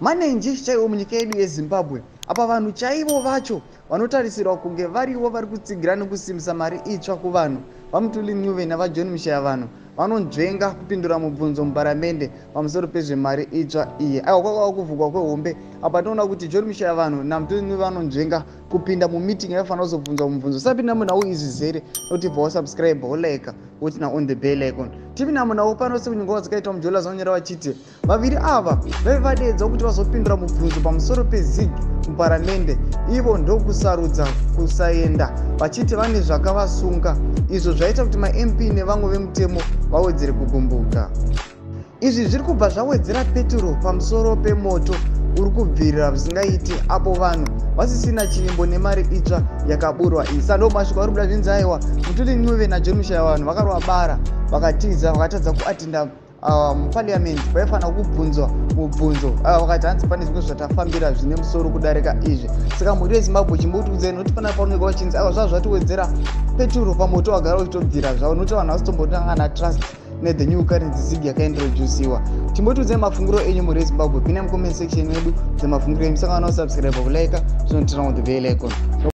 Manenji chaiwo munyika yedu yeZimbabwe apa vanhu chaivo vacho vanotarisirwa kunge varivo vari kutsigira nekusimbisa mari itsva kuvanhu. VaMthuli Ncube naVaJohn Mushayavanhu vanonzvenga kupindura mubvunzo muparamende pamusoro pezvemari itsva iyi. Aiwa, kwakava kuvhurwa kwehombe apa. Tinoona kuti John Mushayavanhu naMthuli Ncube vanonzvenga kupinda mumeeting yaifanira kuzobvunzwa mubvunzo. Sapinda munhau izvi zere nokuti bva wasubscribe, wolike, woturn on the bell icon. Tipinda munhau pano sekunyongwa dzakaitwa mujola vanonyora vachiti vaviri ava vaive vadedzwa kuti vazopindura mubvunzo pamusoro peZiG muparamende, ivo ndokusarudza kusaenda vachiti vane zvakavasunga, izvo zvaita kuti maMP nevamwe vemutemo vawedzere kugumbuka. Izvi zviri kubva zvawedzera peturo pamusoro pemoto uri kubvirira zvisingaiti apo vanhu vasisina chivimbo nemari itsva yakaburwa iyi. Sando mashoko ari kubuda zvinzi aiwa, Mthuli Ncube naJohn Mushayavanhu vakarova bara vakatiza, vakatadza kuattenda muparliament vaifanira kubvunzwa mubvunzo. Vakati hanzi pane zvimwe zvatafambira zvine musoro kudarika izvi. Saka mhuri yeZimbabwe, chimbotiudzai nokuti pana paonekwa vachinzi aiwa, zvava zvatiwedzera peturo pamoto wagara uchitobvira zvavo, nokuti vanhu vasitombotanga trust nethe new currency ZiG yakaintroduciwa. Chimbotiudzai mafungiro enyu, mhuri yeZimbabwe. Pinai mucomment section yedu dzemafungiro enyu. Musangana kusubscribe, kulike, zvinoturn on the bell icon.